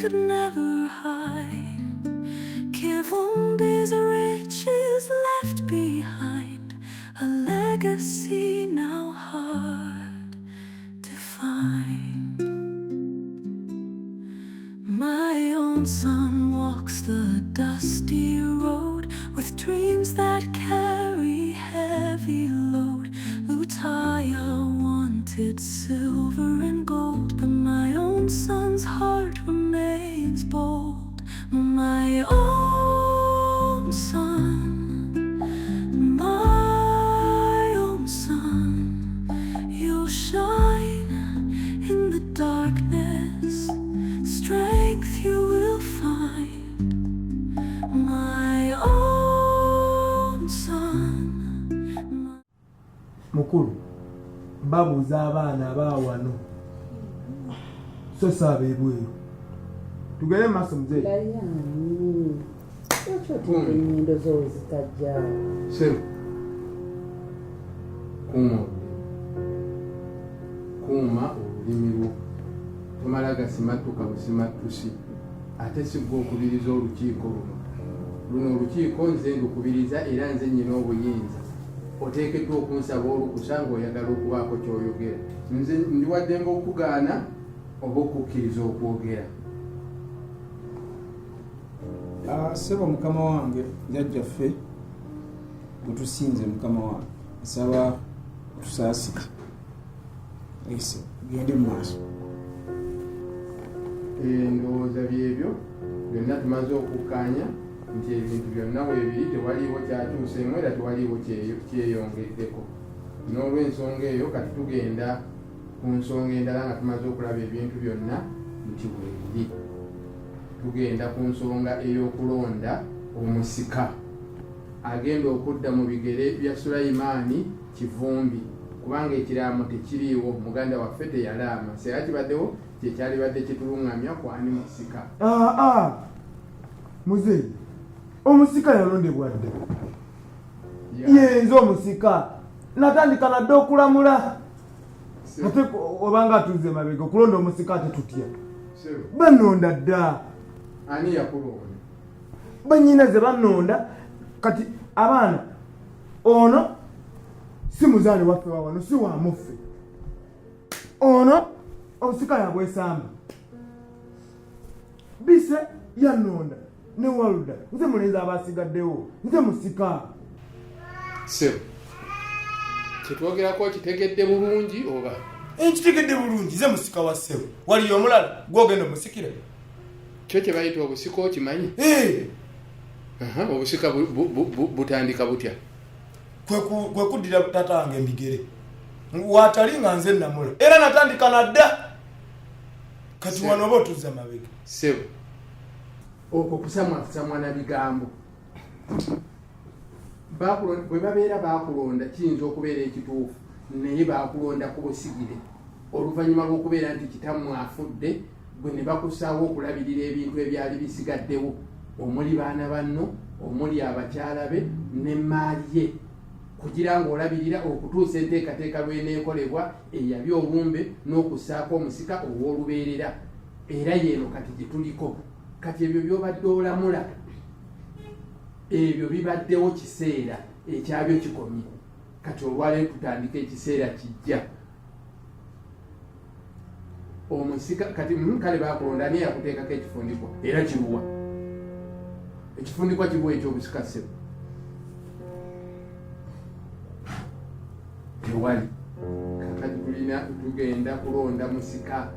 could never hide. Kivumbi's riches left behind, a legacy now hard to find. My own son walks the dusty road with dreams that carry heavy load. Lutaya wanted silver and gold, but my own son's heart remains bold. My own son, my own son, you'll shine in the darkness. Strength you will find. My own son. Mukulu, babuuza abaana abaawano so si ab'ebweru. Tugende mu maaso, muzeeyi. Layani, lwaki otinda ennyindo zo we zitajja? Ssebo, kuuma olulimi, kuuma olulimi lwo. Tomala gasimattuka busimattusi. Ate si ggwe okubiriza olukiiko luno. Luno olukiiko nze ndukubiriza era nze nnyina obuyinza. Oteekeddwa okunsaba olukusa ng'oyagala okubaako ky'oyogera. Nze ndi wa ddembe okukugaana oba okukkiriza okwogera. Ssebo mukama wange, jjajjaffe gwe tusinze, mukama wange, nsaba otusaasire ese gende mu maaso. Ndowooza byebyo byonna tumaze okukkaanya nti ebintu byonna weebiri, tewaliiwo kyakyuseemu era tewaliiwo kyeyongeddeko. N'olwensonga eyo kati tugenda ku nsonga endala nga tumaze okulaba ebintu byonna nti weebiri. Tugenda ku nsonga ey'okulonda omusika agenda okudda mu bigere bya Sulayimaani Kivumbi, kubanga ekiraamo tekiriiwo, muganda waffe teyalaama. Singa kibaddewo kyekyalibadde kitulungamya ku ani musika. Aa, muzeeyi, omusika yalondebwa dda. Yenze omusika, natandika nadde okulamula. Ate obanga atuze mabega okulonda omusika, ate tutya? Banonda dda. Ani yakulonda? Banyinaze banonda. Kati abaana, ono si muzaale waffe wa wano, si wamuffe. Ono obusika yabwesamba, bise yanonda ne Waluda. Nze mulenzi, abasigaddewo nze musika. Sebo, kyetwogerako okitegedde bulungi oba? Nkitegedde bulungi, nze musika wa ssebo. Waliyo omulala gwogenda omusikira? Kyo kye bayita obusika okimanyi? Obusika butandika butya? Kwe kuddira taata wange embigere watali nga nze namula, era natandika nadda. Kati wano oba otuzza mabega. Sebo, okwo kusamwasamwa na bigambo. Bwe babeera bakulonda kiyinza okubeera ekituufu, naye bakulonda ku busigire oluvannyuma lw'okubeera nti kitammwe afudde, gwe ne bakusaawo okulabirira ebintu ebyali bisigaddewo, omuli baana banno, omuli abakyala be n'emmaali ye, kugira ng'olabirira okutuusa enteekateeka lw'eneekolebwa eyabya olumbe n'okussaako omusika ow'olubeerera. Era yeeno kati gye tuliko. Kati ebyo by'obadde olamula ebyo bibaddewo kiseera ekyabyo kikomye. Kati olwaleero tutandika ekiseera kijja. Omusika kati kale bakulonda, ani yakuteekako ekifundikwa era kiruwa? Ekifundikwa kiruwa ekyobusika, ssebo? Tewali. Kakati tulina tugenda kulonda musika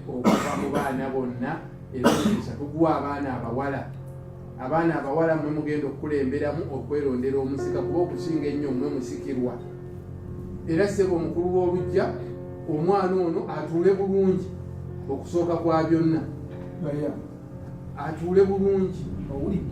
okuva mu baana bonna, era omukisa tuguwa abaana abawala. Abaana abawala mwe mugenda okukulemberamu okwerondera omusika, kuba okusinga ennyo mwe musikirwa. Era ssebo omukulu w'oluggya, omwana ono atuule bulungi. Okusooka kwa byonna atuule bulungi. Owulidde?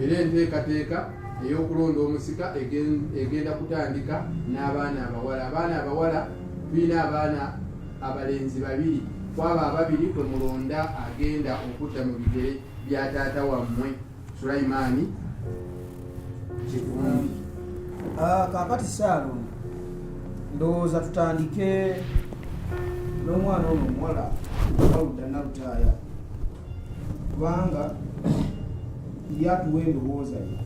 Era enteekateeka ey'okulonda omusika egenda kutandika n'abaana abawala. Abaana abawala, tulina abaana abalenzi babiri. Kwabo ababiri kwe mulonda agenda okudda mu bigere bya taata wammwe Sulaimaani Kivumbi. Ah, kaakati Saalongo ndowooza tutandike n'omwana ono omuwala Wawuda Nalutaaya kubanga ye atuwa endowooza ye.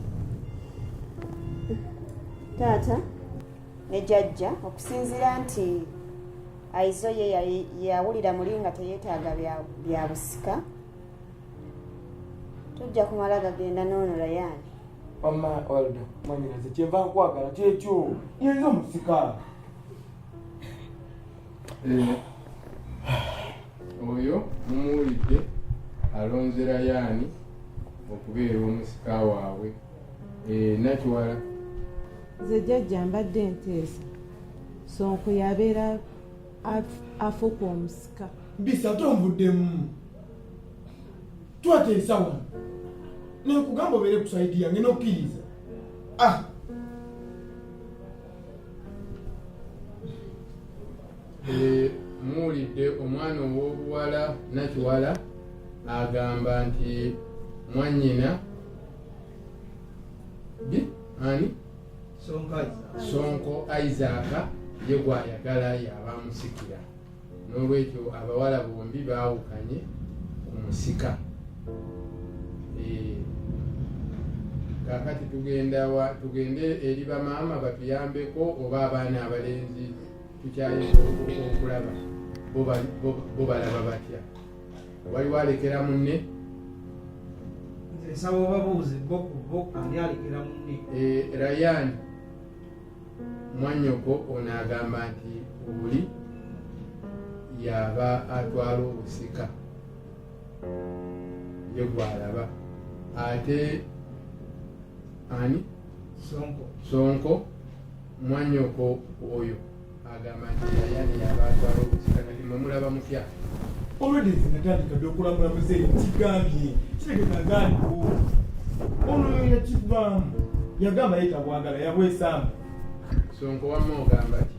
Taata ne jajja okusinziira nti Aizo ye yawulira muli nga teyeetaaga bya busika tujja kumala gagenda n'ono Rayani. Wamma Walda mwanyinaze kyenva nkwagala kyekyo yenze omusika. Eh, oyo mumuwulidde alonze Rayani okubeera omusika waabwe. Eh, Nakiwala. Nze jjajja mbadde nteesa Sonko yabeera afuuka omusika. Bisa tonvuddemu twateesa wano nenkugamba obeere ku saidi yange nokkiriza ah. Eh, muwulidde omwana ow'obuwala Nakiwala agamba nti mwannyina bi ani Sonko Isaac ye gwayagala yaba amusikira n'olwekyo abawala bombi baawukanye ku musika. Eh, kaakati tugenda wa tugende eri bamaama batuyambeko oba abaana abalenzi tukyayinza okulaba bo balaba batya waliwo alekera munne nze nsaba obabuuze bo ku bo ani alekera munne eh, rayan mwannyoko ono agamba nti oli yaba atwala obusika ye gwalaba ate ani sonko sonko mwannyoko oyo agamba nti yayani yaba atwala obusika kati mwe mulaba mutya Already nze natandika dda okulamula muzeeyi nkigambye kitegeka nzaaliwo ono yakivaamu yagamba ye tabwagala yabwesamba sonko wamma ogamba ki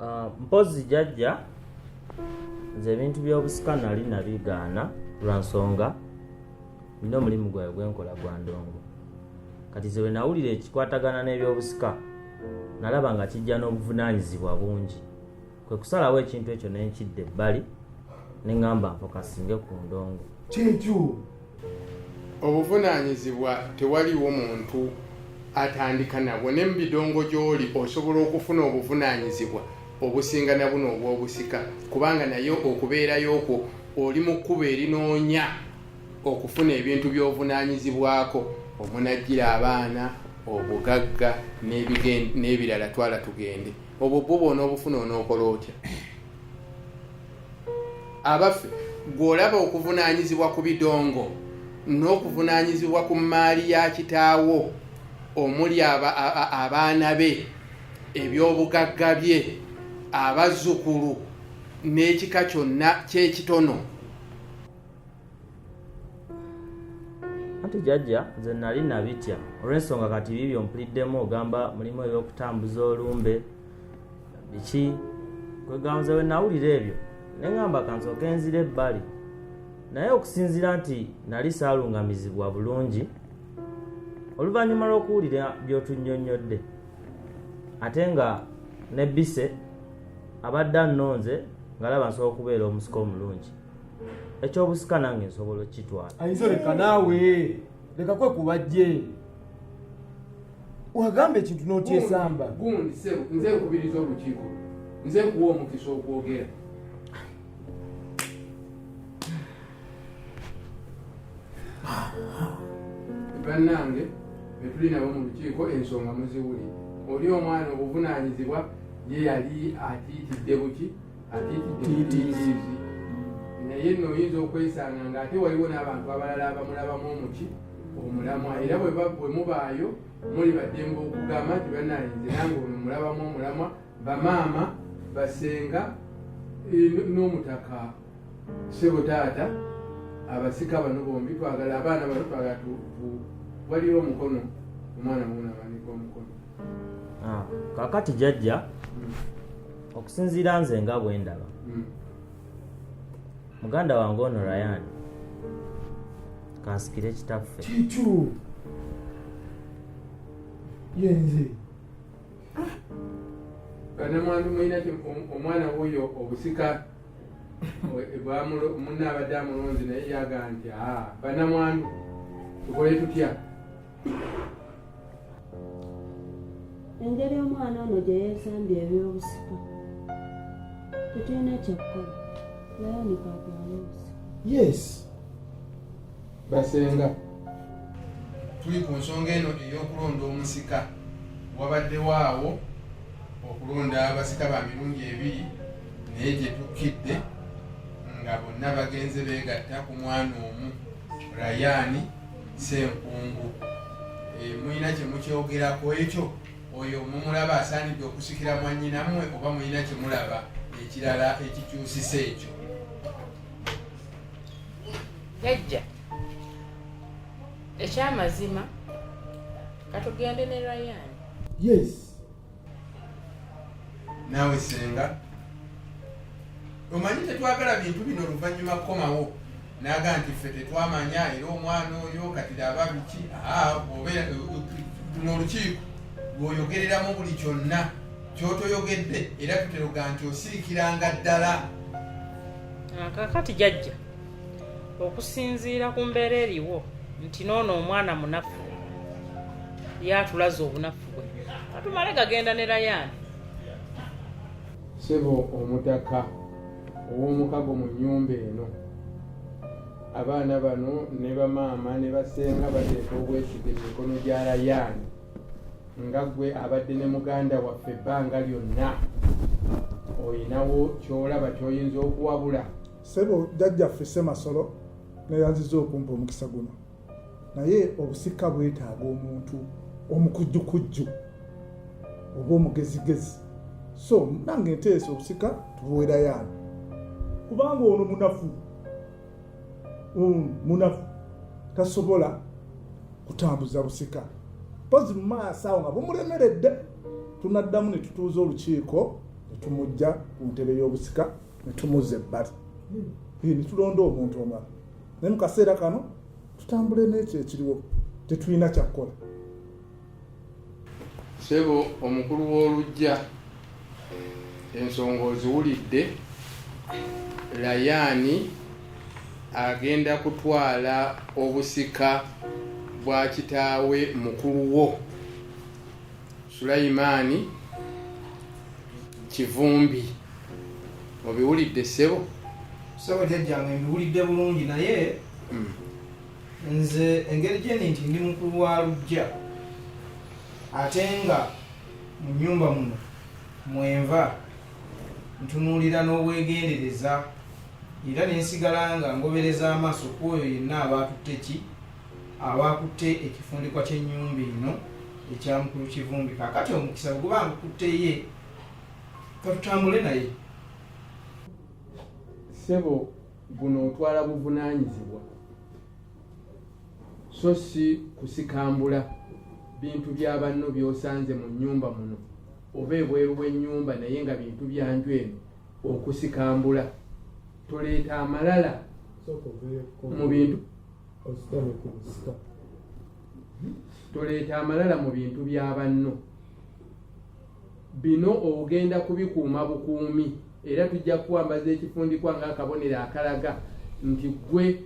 Ah, mpozi jajja nze ebintu by'obusika nali nabigaana lwa nsonga nina omulimu gwawe gwenkola gwa ndongo kati ze bwe nawulira ekikwatagana n'ebyobusika nalaba nga kijja n'obuvunaanyizibwa bungi kwe kusalawo ekintu ekyo nenkidda ebbali ne ŋŋamba nfokasinge ku ndongo kyekyo obuvunaanyizibwa tewaliwo muntu atandika nabwo ne mu bidongo gy'oli osobola okufuna obuvunaanyizibwa obusinga na buno obw'obusika kubanga naye okubeerayo okwo oli mu kkubo erinoonya okufuna ebintu by'ovunaanyizibwako omunajjira abaana obugagga n'ebirala twala tugende obwo bwo bw'onoobufuna onookola otya abaffe gw'olaba okuvunaanyizibwa ku bidongo n'okuvunaanyizibwa ku mmaali ya kitaawo omuli abaana be eby'obugagga bye abazzukulu n'ekika kyonna ky'ekitono Anti jajja nze nali nabitya olw'ensonga kati biibyo mpuliddemu ogamba mulimu ebyokutambuza olumbe biki kwegamba nze wenawulira ebyo ne ŋŋamba kansooke nzire ebbali naye okusinziira nti nali saalungamizibwa bulungi oluvannyuma lw'okuwulira by'otunnyonnyodde ate nga ne Bise abadde annonze ng'alaba nsobola okubeera omusika omulungi ekyobusika nange nsobola okukitwala ayinza leka naawe leka kwekubajje wagamba ekintu n'okyesamba gundi sebo nze nkubiriza olukiiko nze nkuwa omukisa okwogera bannange betuli nabo mu lukiiko ensonga muziwulire oli omwana obuvunaanyizibwa ye yali atiitidde buki atiitidde butiitiizi naye nno oyinza okwesanga nga ate waliwo n'abantu abalala abamulabamu omuki omulamwa era bwe mubaayo muli baddembe okugamba nti bannange nze nange ono mulabamu omulamwa bamaama basenga eh, n'omutaka sebo taata abasika bano bombi twagala abaana bano twagala waliwo omukono omwana wuno awanika omukono ah, kakati jajja okusinziira nze nga bwendaba hmm. muganda wange ono rayan kansikire kitaffe kikyo Yenze. Banamwandu mulina omwana wuuyo obusika munne abadde amulonze naye yagaa nti aa banamwandu tukole tutya? Engeri omwana ono gye yeesambye eby'obusika tetulina kyakukola Layani k'atwale obusika. Yes. Basenga tuli ku nsonga eno ey'okulonda omusika. Wabaddewo awo okulonda abasika ba mirundi ebiri naye gye tukkidde nga bonna bagenze beegatta ku mwana omu Rayaani Ssenkungu. Eh, mulina kye mukyogerako ekyo? Oyo mumulaba asaanidde okusikira mwannyinammwe oba mulina kye mulaba ekirala ekikyusisa ekyo? Jajja, ekyamazima katugende ne Ryan. Yes. Naawe ssenga omanyi tetwagala bintu bino luvannyuma kukomawo naga nti ffe tetwamanya era omwana oyo kati laba biki obeera luno olukiiko lw'oyogereramu buli kyonna kyotoyogedde era tuteroga nti osirikiranga ddala. Kakati jajja okusinziira ku mbeera eriwo nti n'ono omwana munafu ye atulaze obunafu bwe katumale gagenda ne Rayani. Ssebo omutaka ow'omukago mu nnyumba eno, abaana bano ne bamaama ne bassenga bateeka obwesige mu mikono gya Rayani nga ggwe abadde ne muganda waffe ebbanga lyonna. Olinawo ky'olaba ky'oyinza okuwabula? Ssebo jjajjaffe Ssemasolo neyanzizza okumpa omukisa guno naye obusika bwetaaga omuntu omukujjukujju oba omugezigezi so nange nteesa obusika tubuwe Rayani kubanga ono munafu munafu tasobola kutambuza busika mpozi mu maaso awo nga bumulemeredde tunaddamu ne tutuuza olukiiko ne tumujja ku ntebe y'obusika ne tumuzza ebbali ne tulonda omuntu omulala naye mu kaseera kano tutambule n'ekyo ekiriwo tetulina kyakukola. Ssebo omukulu w'oluggya ensonga oziwulidde, Rayan agenda kutwala obusika bwa kitaawe mukulu wo Sulaiman Kivumbi. Obiwulidde ssebo? Ssebo jjajjange mbiwulidde bulungi naye nze engeri gyendi nti ndi mukulu wa luggya ate nga mu nnyumba muno mwenva ntunuulira n'obwegendereza era ne nsigala nga ngobereza amaaso ku oyo yenna aba atutte ki aba akutte ekifundikwa ky'ennyumba eno ekya mukulu Kivumbi. Kaakati omukisa bwe guba ngukutte ye katutambule naye. Ssebo guno otwala buvunaanyizibwa so si kusikambula bintu bya banno by'osanze mu nnyumba muno oba ebweru w'ennyumba naye nga bintu bya nju eno okusikambula. Toleeta amalala mu bintu Toleeta amalala mu bintu bya banno. Bino ogenda kubikuuma bukuumi era tujja kukwambaza ekifundikwa ng'akabonero akalaga nti ggwe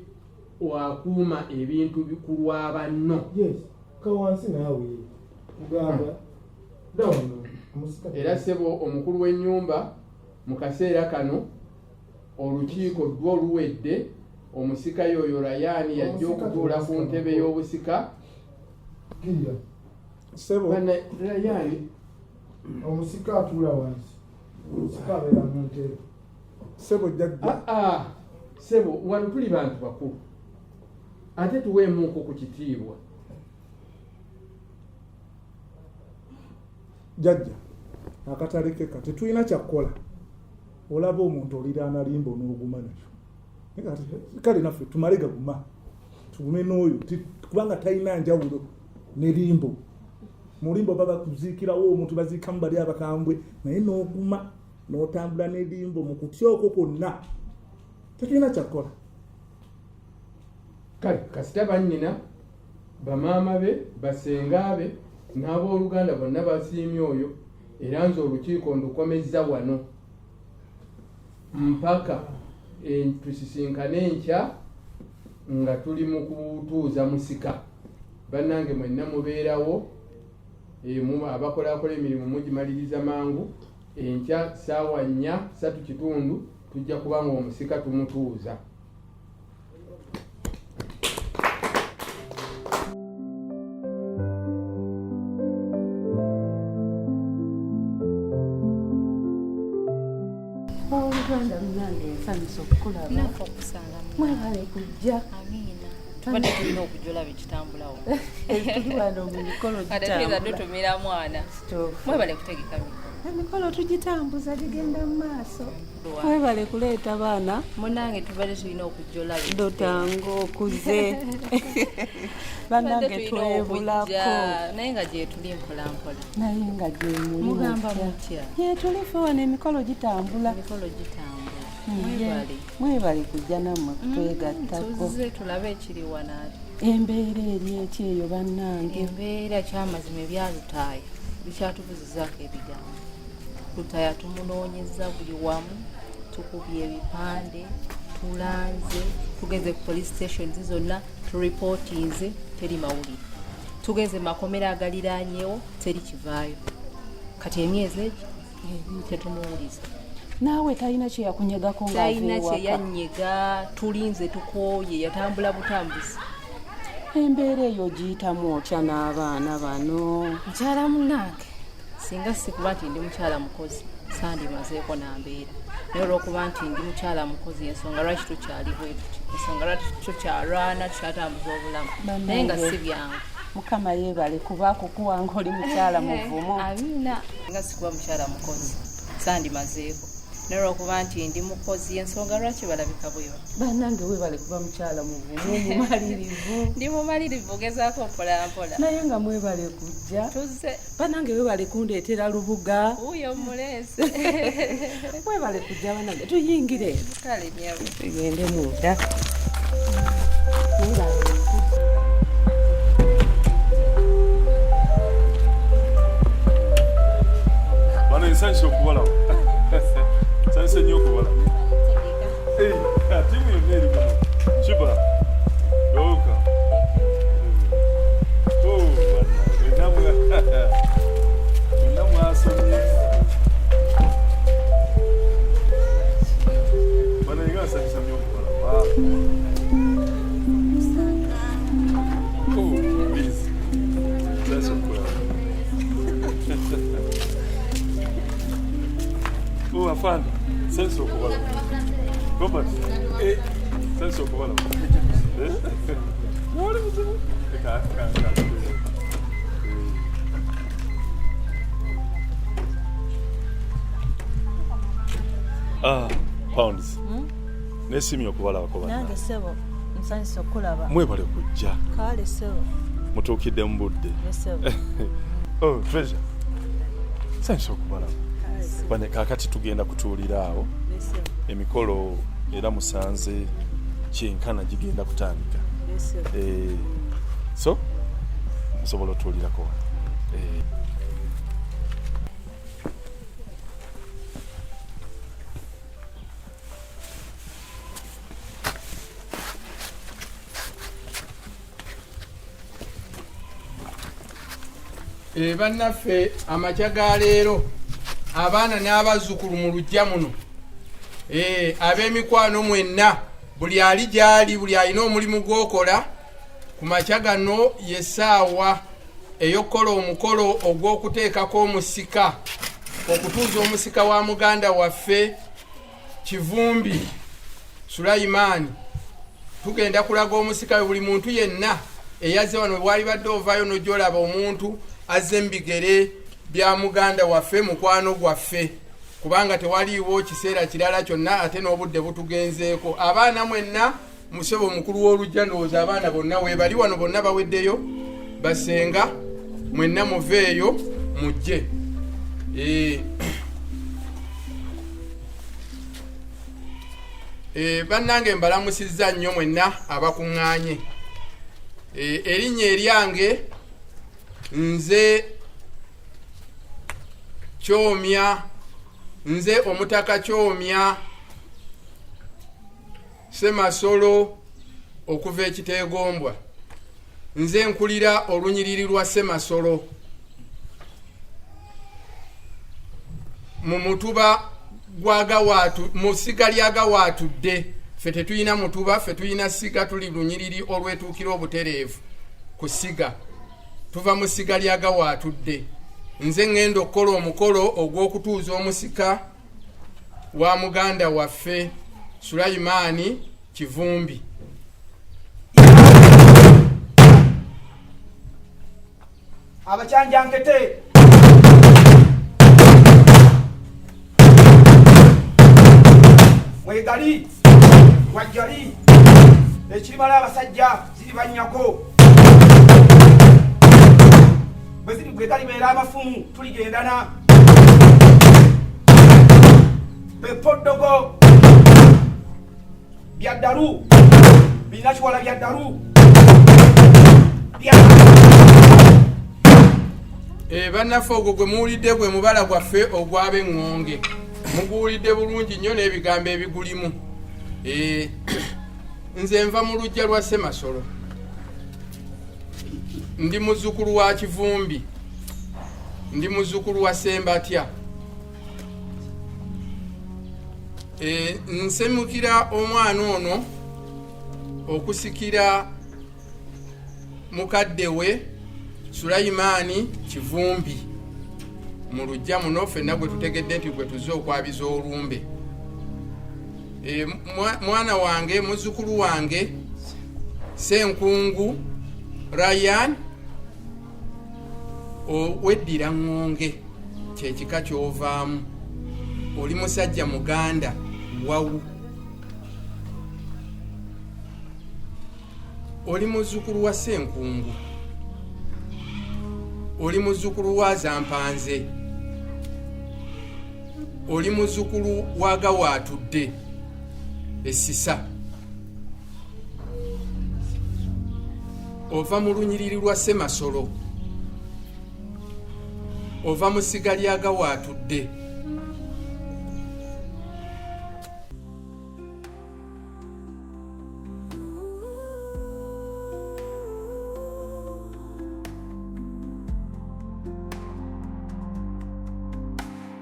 akuuma ebintu ku lwa banno. Yes, kka wansi naawe kugamba dda wano omusika. Era ssebo omukulu w'ennyumba mu kaseera kano olukiiko lwo luwedde, omusika y'oyo Rayan y'ajja okutuula ku ntebe y'obusika. Kkirira. Ssebo. Bana Rayan. Omusika atuula wansi. Omusika abeera mu ntebe. Ssebo jjajja. Aa ssebo wano tuli bantu bakulu ate tuweemuuko ku kitiibwa. Jjajja akatalekeka tetulina kyakukola olaba omuntu oliraana limbo n'oguma nayo kale naffe tumale gaguma tugume n'oyo kubanga talina njawulo ne limbo mu limbo baba kuziikirawo omuntu baziikamu bali abakambwe naye n'oguma n'otambula ne limbo mu kutya okwo kwonna tetulina kyakukola. Kale kasita bannyina, bamaama be, basenga be N'abooluganda bonna basiimye oyo, era nze olukiiko ndukomezza wano mpaka tusisinkane enkya nga tuli mu kutuuza musika. Bannange mwenna mubeerawo, abakolakola emirimu mugimaliriza mangu. Enkya ssaawa 4:45 tujja kuba nga omusika tumutuuza. Abooluganda munange, nsanyusa okukulaba. Naffe okusanga. Mwebale kujja. Amiina. Tubadde tulina okujja olaba ekitambulawo. Tuli wano mu mikolo. Kati tuyinza gitambula. tutumira mwana. Kituufu. Mwebale kutegeka mikolo. Emikolo tugitambuza, gigenda mu maaso. Mwebale kuleeta baana. Munange tubadde tulina okujja olaba. Dotanga okuze. Bannange Tubadde tulina twebulako. okujja, naye nga gyetuli mpolampola. Naye nga gyemuli. Mugamba mutya? Gyetuli ffe wano, emikolo gitambula. Emikolo gitambula. Ye. Mwebale. Mwebale kujja nammwe kutwegattako. Tuzze tulabe ekiri wano ate. Embeera eri eti eyo bannange? Embeera kyamazima ebya Lutaaya bikyatubuzizaako ebigambo. Lutaaya tumunoonyeza buli wamu, tukubye ebipande, tulanze, tugenze ku police stations zonna, turipootinze, teri mawulire. Tugenze mu makomera agaliraanyewo, teri kivaayo. Kati emyezi egi tetumuwuliza. Naawe talina kye yakunyegako ng'ava Talina ewaka? kye yanyega, tulinze tukooye, yatambula butambuzi. Embeera eyo ogiyitamu otya n'abaana bano? Mukyala munnange, singa si kuba nti ndi mukyala mukozi sandimazeeko nambeera, naye olwokuba nti ndi mukyala mukozi ensonga lwaki tukyali bwe tuti, ensonga lwaki tukyalwana, tukyatambuza obulamu, naye nga si byangu. Mukama yeebale kuba akukuwa ng'oli mukyala muvumu. Amiina. Nga sikuba mukyala mukozi sandimazeeko, naye olwokuba nti ndi mukozi ensonga lwaki balabika bwe bati. Bannange weebale kuba mukyala muvumu, mumalirivu. Ndi mumalirivu, gezaako mpolampola. Naye nga mwebale kujja. Tuzze. Bannange webale kundeetera lubuga. Wuuyo muleese. Mwebale kujja bannange, tuyingire. Kale nyabo. Tugende munda. Bano nsanyusa okubalaba, nsanyuse nnyo okubalaba. Tiimu yonna eri muno. Kiba doka. Oh, bannange, mwenna mwasomye. Bano nga nsanyusa nnyo okubalaba. Oh, Liz, nsanyusa okukulaba. Oh, afande, nsanyusa okubalaba. Robert, nsanyusa okubalaba. Wali buzibu? Ah, Pounds. Nesimye okubalabako banna. Nange ssebo nsanyusa okulaba. Mwebale kujja. Kale ssebo. Mutuukidde mu budde. Ne ssebo. Oh, Treasure. Nsanyusa okubalaba. Bane kaakati tugenda kutuulira awo. Ne ssebo. Emikolo era musanze kyenkana gigenda kutandika. Ne ssebo. So musobola otuulirako wano. Bannaffe, amakya ga leero abaana n'abazzukulu mu luggya muno, ab'emikwano mwenna, buli ali gy'ali, buli alina omulimu gw'okola ku makya gano, y'essaawa ey'okukola omukolo ogw'okuteekako omusika, okutuuza omusika wa muganda waffe Kivumbi Sulayimaani. Tugenda kulaga omusika we. Buli muntu yenna eyazze wano, bwali badde ovaayo n'ojja olaba omuntu azze mu bigere bya muganda waffe, mukwano gwaffe, kubanga tewaliiwo kiseera kirala kyonna, ate n'obudde butugenzeeko. Abaana mwenna, musebo omukulu w'oluggya, ndowooza abaana bonna weebali wano, bonna baweddeyo, basenga mwenna muveeyo mujje. Bannange mbalamusizza nnyo mwenna abakuŋŋaanye. Erinnya eryange Nze Kyomya, nze Omutaka Kyomya Ssemasolo okuva e Kiteegombwa. Nze nkulira olunyiriri lwa Ssemasolo mu mutuba gwa Gawaatu, mu ssiga lya Gawaatudde. Ffe tetulina mutuba, ffe tulina ssiga, tuli lunyiriri olwetuukira obutereevu ku ssiga. Tuva mu ssiga lya Gawaatudde. Nze ŋŋenda okukola omukolo ogw'okutuuza omusika wa muganda waffe Sulayimaani Kivumbi. Abakyanja nkete mwegali wajjali ekirimala abasajja ziri bannyako bwe galibeera amafumu tuligendana bepoddogo bya ddalu birina kiwala bya ddalu. Bannaffe, ogwo gwe muwulidde gwe mubala gwaffe ogw'ab'eŋŋonge. Muguwulidde bulungi nnyo n'ebigambo ebigulimu. Nze nva mu luggya lwa Ssemasolo, ndi muzzukulu wa Kivumbi, ndi muzzukulu wa Ssembatya. Nsemukira omwana ono okusikira mukadde we Sulayimaani Kivumbi mu luggya muno ffenna gwe tutegedde nti gwe tuzze okwabiza olumbe. Mwana wange, muzzukulu wange Ssenkungu Ryan oweddira ŋŋonge, kyekika ky'ovaamu, oli musajja muganda wawu, oli muzzukulu wa Ssenkungu, oli muzzukulu wa Zampanze, oli muzzukulu wa Gawaatudde Essisa, ova mu lunyiriri lwa Ssemasolo, ova mu ssiga lya Gawaatudde.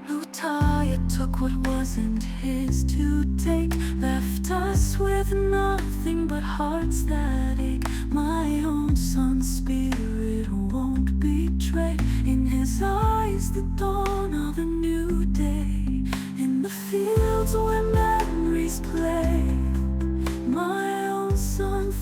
Lutaya took what wasn't his to take, left us with nothing but hearts that ache. My own son's spirit won't betray. In his eyes, the dawn of a new day. In the fields where memories play, my own son.